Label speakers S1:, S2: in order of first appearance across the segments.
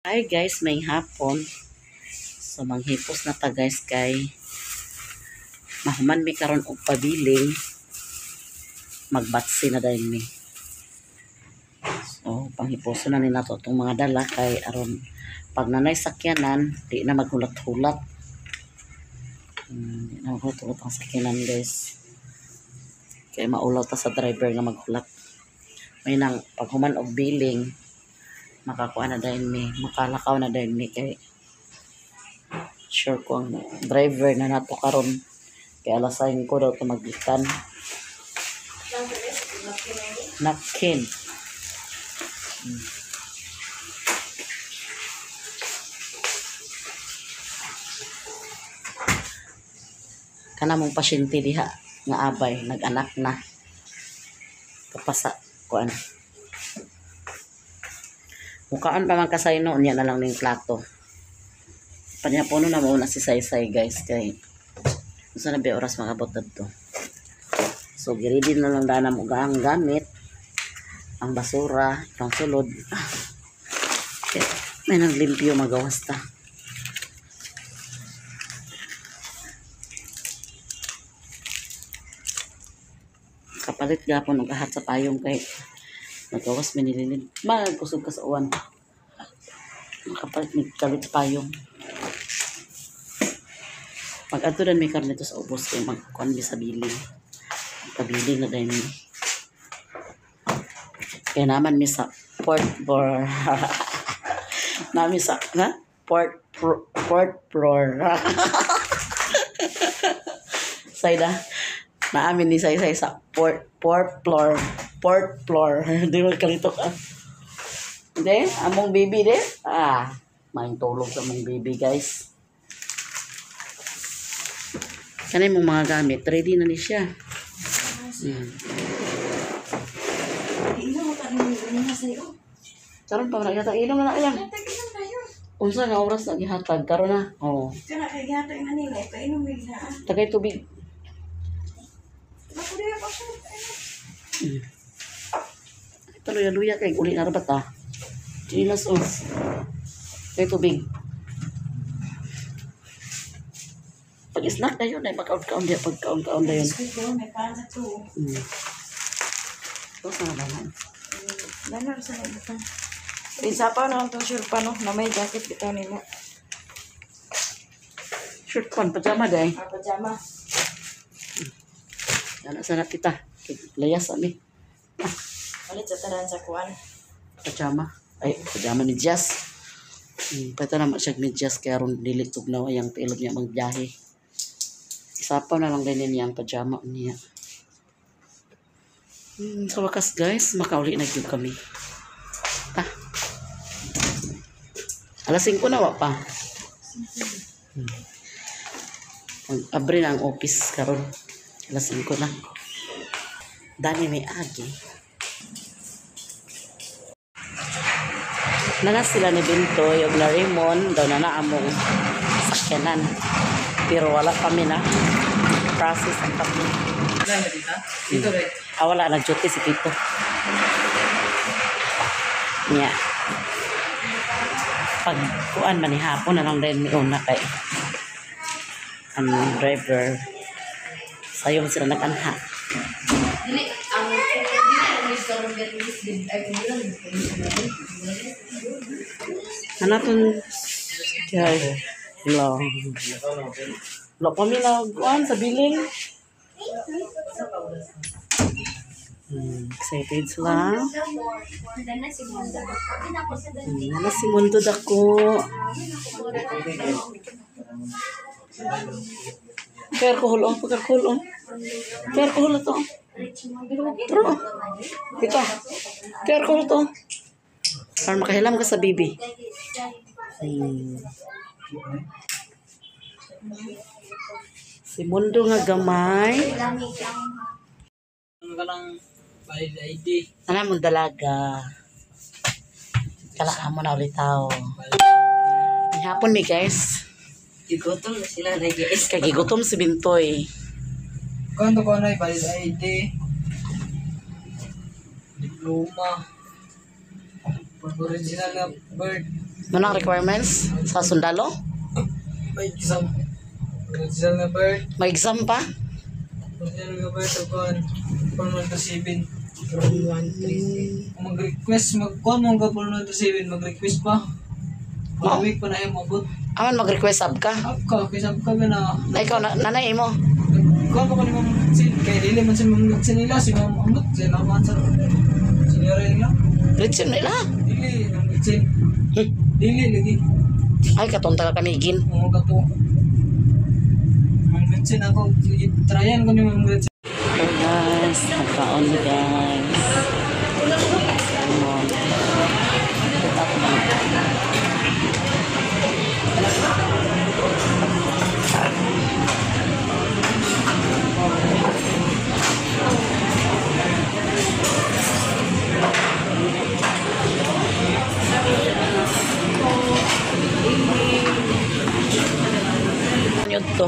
S1: Hi guys, may hapon. So manghipos na ta guys kay mahuman mi karon og pabiling, magbatsi na dayon mi. So panghiposo na ni nato itong mga dala kay aron pag nanay sakyanan, di na maghulat-hulat. Di na maghulat-hulat ang sakyanan guys. Kay maulaw ta sa driver nga maghulat. May nang paghuman og billing, makakuha na dayon mi, makalakaw na dayon mi kay sure ko ang driver na nato karon kay alas 5 daw to magikan. Napkin. Kana mong pasyente diha nga abay nag-anak na. Kapasa kuan. Mukaan pa man kasayno niya na lang ning plato. Panyapono na mo na si Saysay guys kay unsa na ba oras makabot adto. So giready na lang dana mo ang gamit, ang basura, pang sulod. Okay. May naglimpyo magawas ta. Kapalit gapon og ahat sa payong kay nagawas mi nililin. Magkusog ka sa uwan. Makapalit ni kalit sa payong. Pag-adto na may karon dito sa ubos kay magkuan mi sa biling. Pabiling na dayon mi. Kaya naman mi sa Port Bor. Nami sa ha? Port Pro, Port Flor. Sayda. Naamin ni Saysay sa Port Port Floor. Port Floor. Di ba kalito ka? Hindi, among baby de. Ah, maing tulog sa among baby guys. Kanay mong mga gamit, ready na ni siya. Karon pa na ilong na na ilang. Unsa nga oras na gihatag karon na? Oo.
S2: Kana kay gihatag na nila, painom na gina.
S1: Tagay tubig.
S2: Ako dili pa siya.
S1: Taluya-luya kay uli na ra ba ta? Chilas oh. Kay tubig. Pag-snack na yun ay pagkaon-kaon diya, pagkaon-kaon na yun.
S2: Ko may pan sa to.
S1: Ito sa naman.
S2: Lana sa mga. Isa pa na ang sure pa no, na may jacket bitaw nimo.
S1: Shirt pan, pajama day.
S2: Ah, pajama.
S1: Dana sana kita. Layas ami.
S2: Palit sa tanan sa kuan.
S1: Pajama. Ay, pajama ni Jazz. Pwede naman siya medyas kaya ron dili tugnaw ang pilog niya magbiyahe. Isa pa na lang din niya ang pajama niya. Sa wakas guys, makauli na gyud kami. Ta. Alas 5 na wa pa. Abre na ang office karon. Alas 5 na. Dani may agi. Nana sila ni Bintoy og na Raymond daw na naamong sakyanan. Pero wala pa mi na process ang papel. Ah, wala nag-duty si Tito. Nya. Pag kuan man ni hapon na lang din mi una kay ang driver sayo sila nag-anha.
S3: Dili ang dili ang karon dili ay kung lang.
S1: Anaton kay hello. Lo pa mi nagkuan sa billing. Excited sila. Nana si Mundo dako. Kaya alcohol oh, pag alcohol oh. Kaya alcohol to. Pero, ito. Kaya alcohol to. Para makahilam ka sa bibi. Si Mundo nga gamay.
S4: Ano ka lang valid ID?
S1: Ana mong dalaga. Kala mo na ulit tao. Hapon mi guys.
S3: Gigutom na sila na guys.
S1: Kay gigutom si Bintoy.
S4: Kung ko na valid ID? Diploma. Original na birth.
S1: Manang requirements sa sundalo?
S4: May exam. Original na birth.
S1: May exam pa?
S4: Original na birth o kuan. Form 1 to 7.
S3: 1, 3,
S4: Kung mag-request, mag-kuan mo ka form 1 to 7, mag-request pa. One week pa na yung mabot.
S1: Aman mag-request ab ka.
S4: Up ka, kaysa up ka ba na.
S1: Na ikaw na nanay mo.
S4: Kuan pa ko ni Ma'am Litsin. Kay dili man si Ma'am Litsin nila, si Ma'am Amot. Sila man sa Senyora nila.
S1: Ritsin nila.
S4: Dili, Ma'am Litsin. Dili, lagi.
S1: Ay katong taga kamigin.
S4: Oo, kato. Ma'am Litsin ako, tryan ko ni Ma'am Litsin.
S1: Hello guys, nagkaon ni guys. Ano? Put up na. Yun to.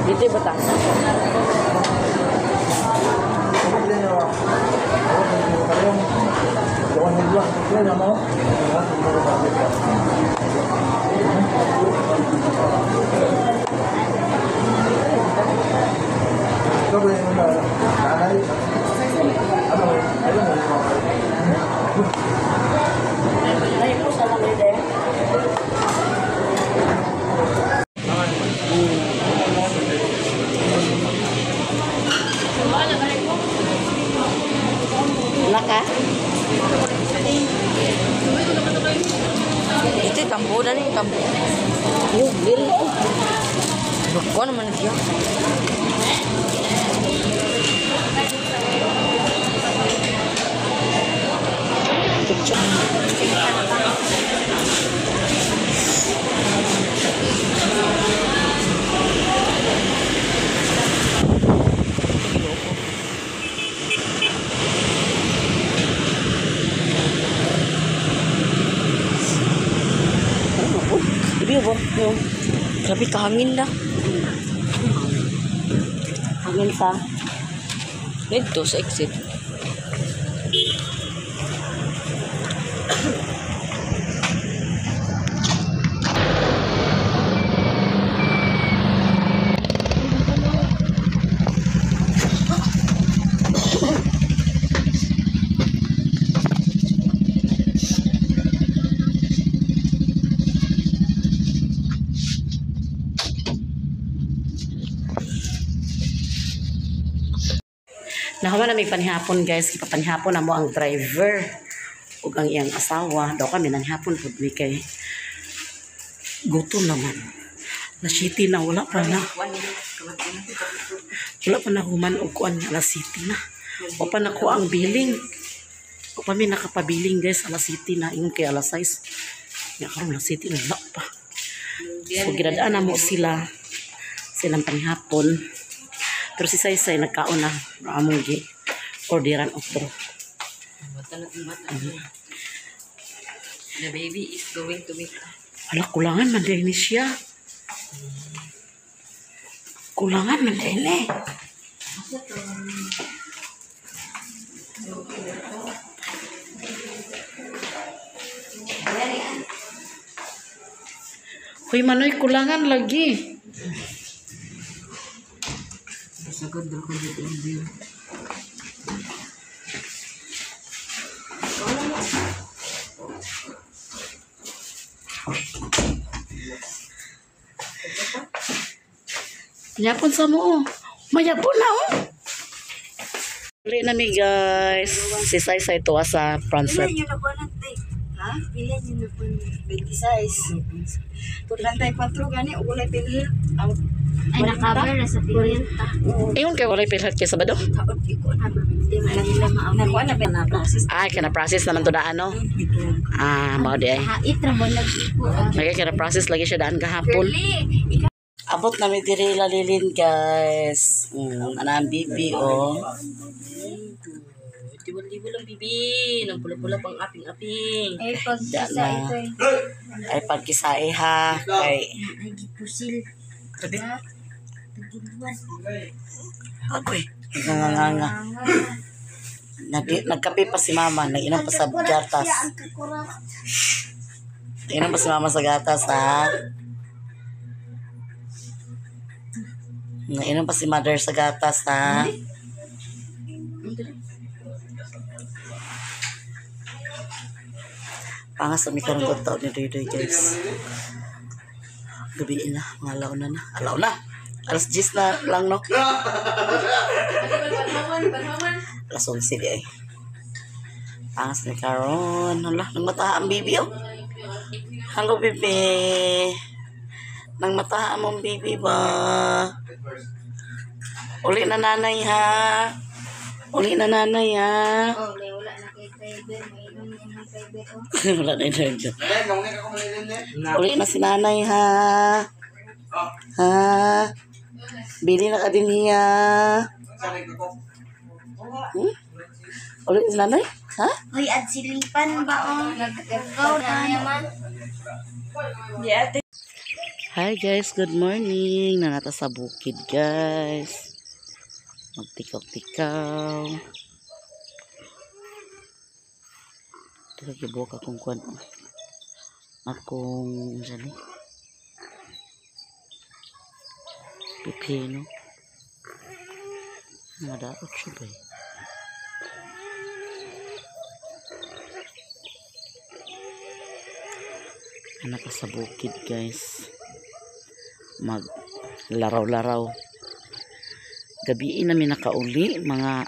S1: Dito ba ta? Naka?
S2: Ito tambo na rin tambo.
S1: Yung dili.
S2: Ko naman siya.
S1: Ibi ba? Yung
S2: Grabe kahangin na.
S1: hangin sa
S2: Dito sa exit.
S1: Nahuman na may panihapon, guys. Ipapanihapon na mo ang driver ug ang iyang asawa. Daw kami nanihapon pud mi kay gutom naman. Alas 7 na, wala pa na. Wala pa na human og kuan, alas 7 na. Wa pa na ko ang billing. Wa pa mi nakapabiling, guys, alas 7 na ingon kay alas 6. Nya karon alas 7 na, wala pa. So giradaan na mo sila silang panihapon. Pero si Saysay nagkaon na among gi orderan otro.
S3: The baby is going to wake up.
S1: Hala, kulangan man din ni siya. Kulangan man din eh. Hoy Manoy, kulangan lagi.
S3: Sagod daw ko dito ang view.
S1: Yapon sa mo oh. Mayapon na oh. Uli na mi, guys. Si Saysay tuwa sa Francet.
S2: Ilan yun na po natin? Ha? Ilan yun na po? 26. 34 gani, o walay pinil. Ang
S5: Ay, nakaber na sa pinyenta.
S1: Ingon kay walay pilhat kay Sabado.
S2: taon ko na. Nakuha na ba na process?
S1: Ay, kana process naman to daan no. Ah, mao di ay.
S5: Hait ra mo nag-ipo.
S1: Lagi kana process lagi siya daan gahapon.
S5: Girly,
S1: Abot na mi diri lalilin, guys. Ana ang bibi oh.
S3: Tiwal-tiwal ang bibi. Nang pula-pula pang aping-aping.
S5: ay pag
S1: Da
S5: isa
S1: na.
S5: ito eh.
S1: Ay pagkisae ha kay
S5: Ay, gipusil. Ha? Pagiluwas.
S1: agoy. Nga nga nga. Nagkape pa si mama, nag-inom pa sa gatas.
S5: Siya ang kakurak.
S1: Nag-inom pa si mama sa gatas ha. Nainom pa si mother sa gatas ha. Pangas sa mikarong kong taon ni Doy Doy, guys. Gabi na, mga alaw na na. Alaw na! Alas 10 na lang, no? Alas 11 di ay. Pangas ni Karon. Hala, nang mata ang bibi, oh. Hello, bibi. Nang mata mong bibi ba? Uli na nanay, ha? Uli na nanay, ha?
S5: Oh, may wala na kay driver. May inom na yung driver. Oh.
S1: Wala na yung driver.
S4: Len, nauna ka kumalilin, Len.
S1: Uli na si nanay, ha? Ha? Bili na ka din hiya.
S4: Sorry ko.
S1: Uli na si nanay? Ha?
S5: Hoy, at silipan ba oh? Nag-go na naman.
S2: Di ate.
S1: Hi guys, good morning. Nanata sa bukid, guys. Magtikaw-tikaw. Teka, gibuok akong kuan. Akong dyan eh. Pipino. Nadaot siya ba eh? Anak ka sa bukid, guys. Mag laraw-laraw. Gabi namin nakauli, mga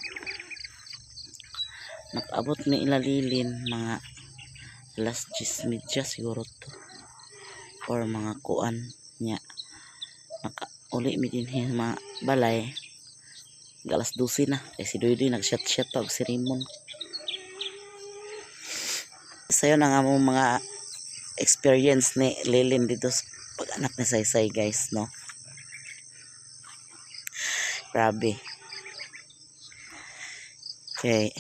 S1: nakaabot ni ilalilin mga alas 10:30 siguro to or mga kuan niya. Nakauli mi din mga balay alas 12 na kay si Doy Doy nag-shot-shot pa og si Raymond. Sayo na nga mo mga experience ni Lilin dito sa pag-anak ni Saysay, guys, no? Grabe. Okay.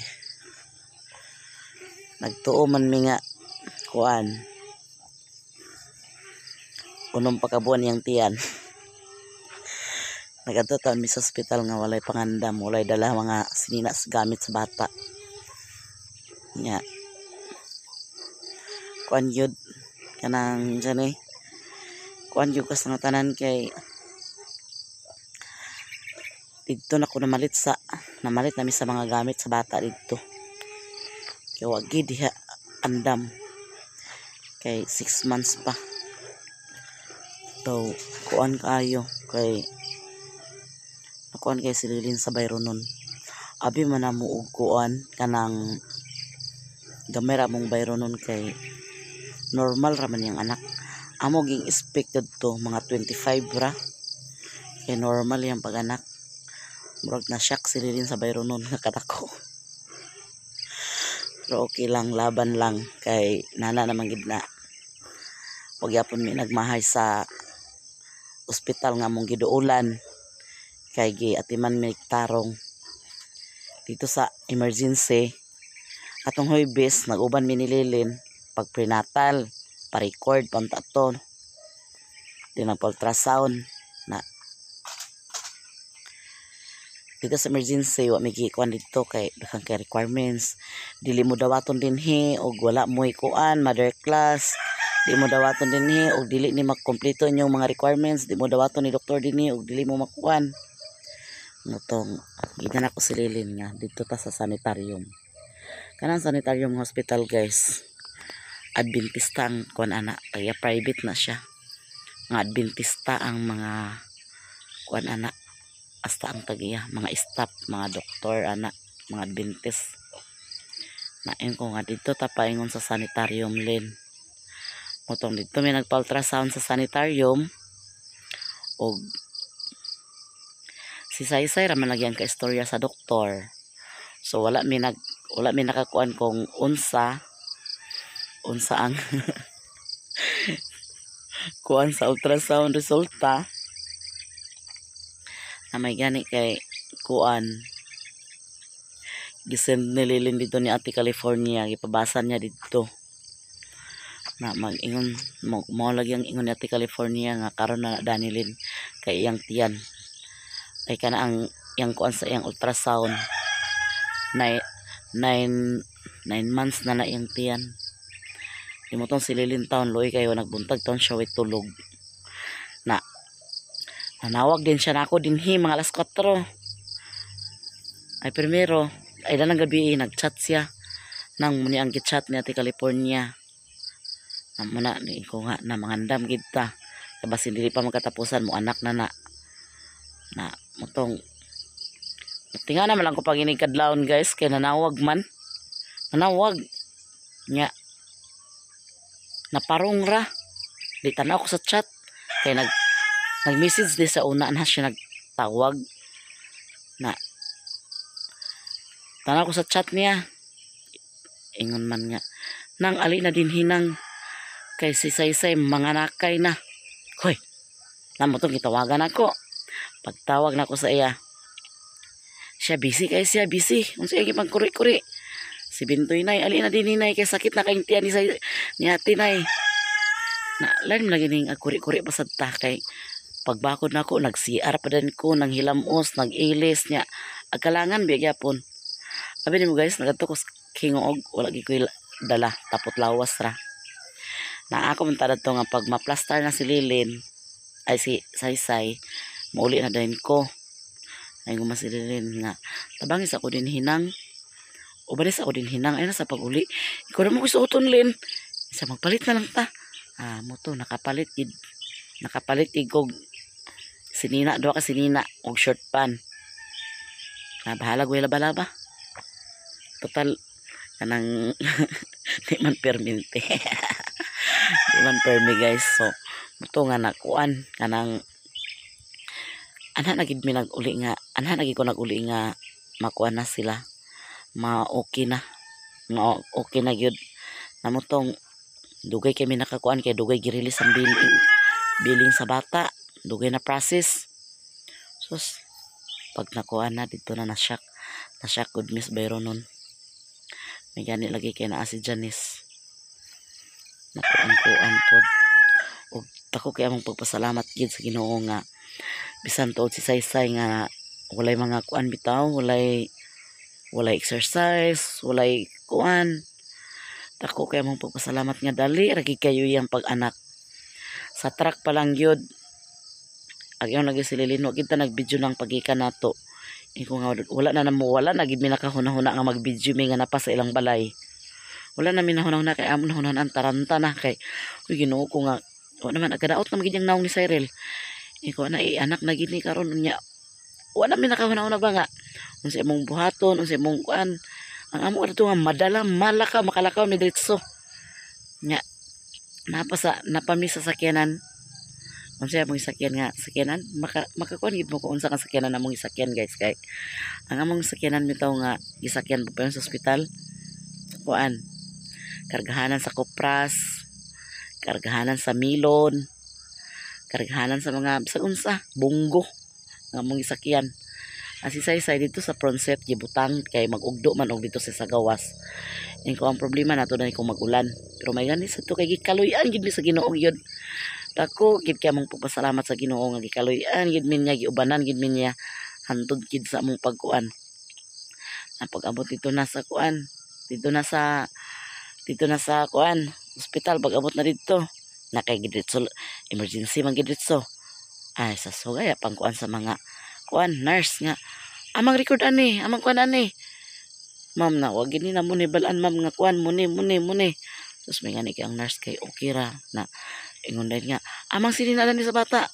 S1: Nagtuo man mi nga kuan. Unom pa ka buwan yang tiyan. Nagadto ta mi sa ospital nga walay pangandam, walay dala mga sinina sa gamit sa bata. Nya. Kuan yun kanang dyan eh, kuan yun kas nga tanan kay didto na ko namalit nami sa mga gamit sa bata didto kay wa gid diha andam kay 6 months pa. So kuan kaayo kay nakuan kay sililin sa bayronon, abi man na mo og kuan kanang gamay ra mong bayronon kay normal ra man iyang anak. Amo ging expected to mga 25 ra kay normal iyang pag-anak. Murag na shock si Lilin sa bayronon nga kadako, pero okay lang, laban lang kay nana naman gid na. Wag yapon mi nagmahay sa ospital nga among giduolan kay gi atiman mi tarong dito sa emergency. Atong Huwebes nag-uban mi ni Lilin pag prenatal, pa-record panta to di nag ultrasound na dito sa emergency. Wa mi gikuan didto kay daghan kay requirements. Dili mo dawaton dinhi og wala mo'y kuan mother class, di mo dawaton dinhi og dili ni makompleto inyong mga requirements, di mo dawaton ni doktor dinhi og dili mo makuan. Mutong gidan ako si Lilin nga didto ta sa sanitarium, kanang sanitarium hospital, guys. Adventista ang kuan ana, kaya private na siya. Mga Adventista ang mga kuan ana, hasta ang tagiya mga staff, mga doktor ana, mga Adventist. Nain ko nga didto ta paingon sa sanitarium, Lin. Mutong didto may nagpa-ultrasound sa sanitarium og si Saysay ra man lagi ang kaistorya sa doktor. So wala mi nakakuan kung unsa unsa ang kuan sa ultrasound resulta na may gani kay kuan gisend ni Lilin dito ni Ate California, gipabasa niya didto na mag-ingon mo, mo lagi ang ingon ni Ate California nga karon na Danilin kay iyang tiyan ay kana ang iyang kuan sa iyang ultrasound, 9 months na na iyang tiyan. Imo tong si Lilin taon luoy kayo, nagbuntag taon siya way tulog na. Nanawag din siya nako dinhi mga alas 4 ay primero ay danang gabi eh, nagchat siya nang muni ang gichat ni Ate California na muna ni ko nga na mangandam gid ta kay basin dili pa magkatapusan mo anak na na na mutong tinga na man lang ko pag inig kadlawon, guys, kay nanawag man, nanawag nya naparong ra di tanaw ko sa chat kay nag message di sa una na siya nagtawag na. Tanaw ko sa chat niya, ingon man nga nang ali na din hinang kay si Saysay mga nakay na. Hoy, namo tong gitawagan ako. Pagtawag nako sa iya, siya busy kay siya busy unsa iyang gipangkuri-kuri si Bintoy. "Nay, ali na din hinay kay sakit na kayong tiyan ni say ni ate, nay." Na lain man lagi ning kuri-kuri pa sad ta kay pagbakod nako nag CR pa din ko nang hilamos nag-ilis niya agkalangan biya gyapon. Abi nimo, guys, nagadto ko sa Kingoog, wala gyud ko'y dala, tapot lawas ra na ako man to nga pag maplastar na si Lilin ay si Saysay, mauli na din ko. Ay nguma si Lilin nga tabangis ako din hinang, ubalis ako din hinang ay na sa pag-uli ikaw na mo ko suoton, Lin, sa magpalit na lang ta. Ah, mo to nakapalit gid, nakapalit gid kog sinina, duha ka sinina og short pan na bahala ko laba-laba, total kanang di man permente, di man permi, guys. So muto nga nakuan kanang ana na gid mi nag-uli nga ana na gid ko nag-uli nga makuan na sila, ma okay na, ma okay na gyud na. Mutong dugay kami nakakuan kay dugay gi-release ang billing billing sa bata, dugay na process. Sus, pag nakuan na dito na na-shock, na-shock gud Miss Byronon. May gani lagi kay naa si Janice, nakuan-kuan pod og dako kay among pagpasalamat gid sa Ginoo nga bisan tuod si Saysay nga walay mga kuan bitaw, walay walay exercise, walay kuan. Dako kay mong pagpasalamat nga dali ra gid kayo iyang pag-anak. Sa truck pa lang gyud. Ag ingon lagi si Lilin, wa kita nag-video ng pagikan nato. Ingon nga wala na namo, wala na gid mi nakahuna-huna nga mag-video mi nga napa sa ilang balay. Wala na mi nahuna-huna kay amon nahuna-hunaan taranta na kay uy, Ginoo ko nga wa naman agadaot na magid ang naong ni Cyril. Ikaw na anak na gid ni karon unya. Wala mi nakahuna-huna ba nga unsa imong buhaton, unsa imong kuan. Ang amo adto nga madala malaka makalakaw mi diretso. Nya napa sa napami sa sakyanan. Unsa among sakyan nga sakyanan makakuan gid mo kung unsa ka sakyanan among sakyan, guys, kay ang among sakyanan bitaw nga gisakyan pa sa ospital, kuan, kargahanan sa kopras, kargahanan sa milon, kargahanan sa mga bisag unsa bunggo nga among gisakyan. Ang si Saysay dito sa front seat gibutang kay mag-ugdo man og dito sa sagawas. Ko ang problema nato na kung mag-ulan. Pero may gani sa to kay gikaluy-an gid mi sa Ginoo gyud. Dako gid kay among pagpasalamat sa Ginoo nga gikaluy-an gid mi niya, giubanan gid mi niya hantod gid sa among pagkuan. Na pag-abot dito na sa kuan, dito na sa kuan, ospital, pag-abot na dito na kay gidritso, emergency man gidritso. Ay sa sugaya pangkuan sa mga kuan nurse nga amang record ani, amang kuan ani, ma'am, na wag gini na mo ni balaan, ma'am, nga kuan muni muni muni. Tapos may ngani kay ang nurse kay okay ra na ingon din nga amang sinina ni sa bata.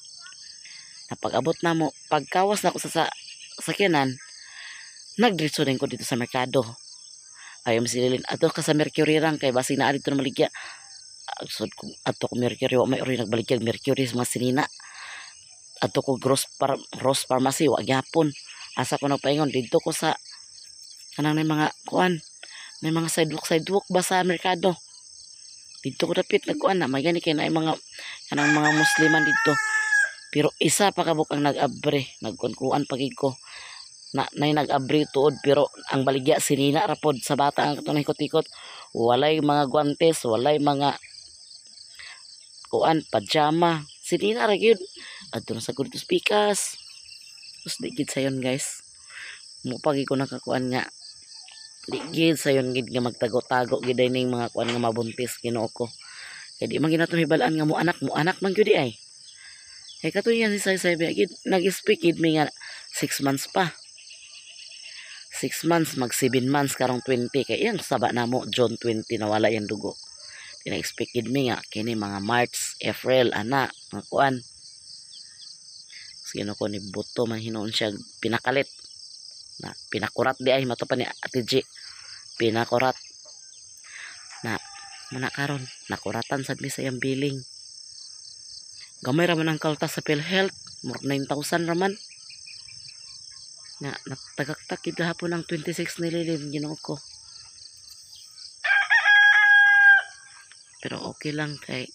S1: Na pag-abot na mo, pagkawas na ko sa sakyanan, nagdiretso din ko dito sa merkado. Ayaw mo sililin ato ka sa Mercury rang kay basig naa dito na maligya. Sud ko ato ko Mercury, wa may ori nagbalikyag Mercury sa mga sinina. Ato ko Gross Ross Pharmacy, wa gyapon. Asa ko nagpaingon didto ko sa kanang nay mga kuan, may mga sidewalk sidewalk ba sa merkado. Didto ko dapit nagkuan na may gani kay naay mga kanang mga musliman didto. Pero isa pa kabuk ang nag-abre, nagkuan-kuan pagid ko na nay nag-abre tuod, pero ang baligya sinina ra pod sa bata ang katong ikot-ikot. Walay mga guantes, walay mga kuan pajama, sinina ra gyud. Adto na sa gud pikas. Tapos di gid sayon, guys, mo pagi ko nakakuan nga di gid sayon gid nga magtago-tago gid ay ning mga kuan nga mabuntis. Ginoo ko, kay di man gid nato hibalaan nga mo anak man gyud di ay. Kay kato yan si Saysay gid nag-speak gid mi nga 6 months pa, 6 months, mag 7 months karong 20, kay iyang saba namo June 20 nawala yang dugo. Tina-expect gid mi nga kini mga March, April ana mga kuan. Sige ko ni buto man hinuon siya pinakalit na pinakurat di ay mato pa ni Ate G, pinakurat na muna karon nakuratan sad mi sa iyang billing. Gamay ra man ang kaltas sa PhilHealth, murag 9,000 ra man na natagaktak gid hapon ang 26 ni Lilin. Ginoo ko, pero okay lang kay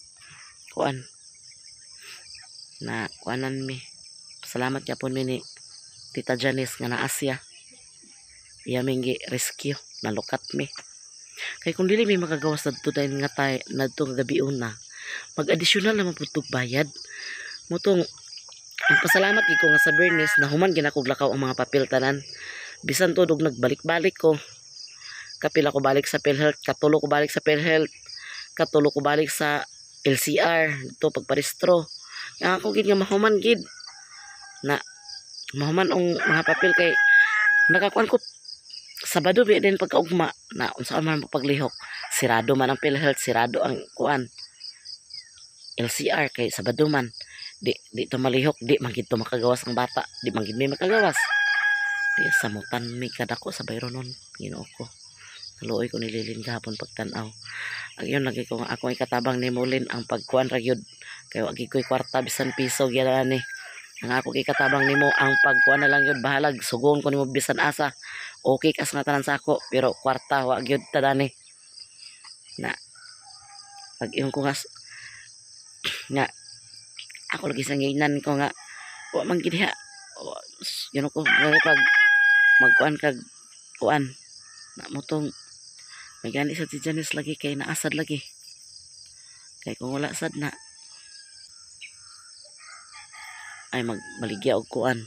S1: kuan na kuanan mi. Salamat gyapon mi ni Tita Janice nga naa siya, iya ming gi rescue, nalukat mi kay kung dili mi makagawas adto dahil nga tay nadto nga gabi una, mag-additional naman pud tog bayad motong. Ang pasalamat gid ko nga sa Bernes na human ginakog lakaw ang mga papel tanan, bisan tuod og nagbalik-balik ko. Kapila ko balik sa PhilHealth, katulo ko balik sa PhilHealth, katulo ko balik sa LCR dito pagparehistro. Nga ako gid nga mahuman gid na mahuman ang mga papel kay nakakuan ko Sabado bi din pagkaugma na unsa man ang paglihok, sirado man ang PhilHealth, sirado ang kuan LCR kay Sabado man. Di di to malihok, di man gid to makagawas ang bata, di man gid mi makagawas. Di samutan mi kadako sa bayronon. Ginoo ko, naluoy ko nililin gahapon pagtan-aw. Ang yun lagi ko nga ako ikatabang ni Mulin ang pagkuan ra gyud kay wa gid ko'y kwarta bisan piso gyud ani. Ang ako ikatabang nimo ang pagkuan na lang gyud, bahalag sugon ko nimo bisan asa, okay kas nga tanan sa ako, pero kwarta wa gyud ta dani na. Pag ingon ko nga nga ako lagi sa nginan ko nga wa man gid diha. Yun ko pag magkuan kag kuan na mo tong may gani sa si Janice lagi kay naasad lagi kay kung wala sad na ay magbaligya og kuan.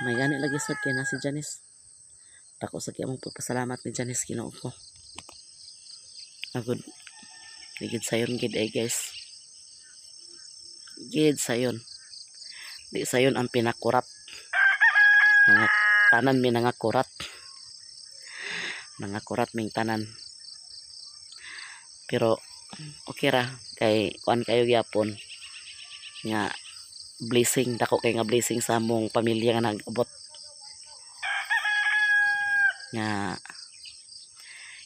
S1: May gani lagi sad kay na si Janice. Dako sa kiyang pagpasalamat ni Janice, Ginoo ko. Agud gid sayon gid ay, guys. Gid sayon. Di sayon ang pinakurat. Mga tanan mi nangakurat. Nangakurat ming tanan. Pero okay ra kay kuan kayo gyapon nga blessing, dako kay nga blessing sa among pamilya nga nag-abot nga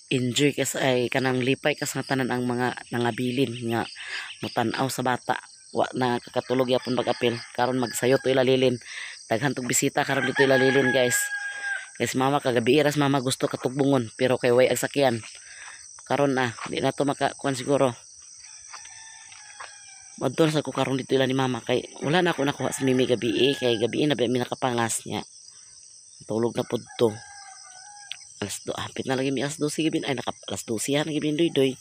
S1: enjoy kas ay kanang lipay kas nga tanan ang mga nangabilin nga motan-aw sa bata. Wa na kakatulog yapon pag-apil karon, magsayo to ilalilin. Daghan tog bisita karon dito ilalilin, guys, kay si mama kagabi iras mama gusto katugbungon, pero kay way ag sakyan karon na di na to makakuan siguro. Madto sa ko karon dito ila ni mama kay wala na ako nakuha sa mimi gabi eh, kay gabi na ba mi nakapangas niya, tulog na pud to. Alas do, hapit na lagi mi alas 12 gabi ay naka alas 12 ha gabi doy doy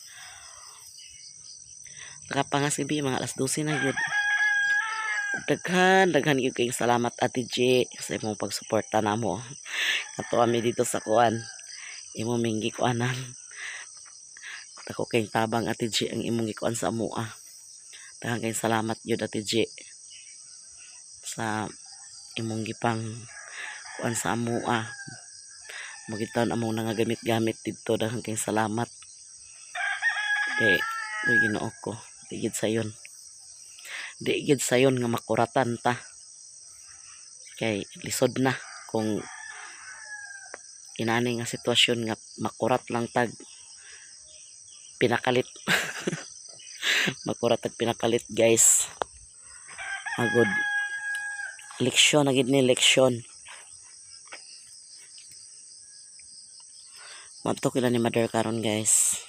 S1: nakapangas gabi, mga alas 12 na yun. Ug daghan daghan gyud kayong salamat, Ate J, sa imong pagsuporta namo kato ami dito sa kuan, imo ming gikuanan. Dako kayong tabang, Ate J, ang imong gikuan sa amoa. Daghan kayong salamat gyud, Ate J, sa imong gipang kuan sa amoa magitan among nangagamit-gamit didto. Daghan kayong salamat kay uy, Ginoo ko, di gid sayon, di gid sayon nga makuratan ta kay lisod na kung inani nga sitwasyon nga makurat lang tag pinakalit, makurat tag pinakalit, guys. Agod leksyon na gid ni, leksyon. Madto kila ni mother karon, guys.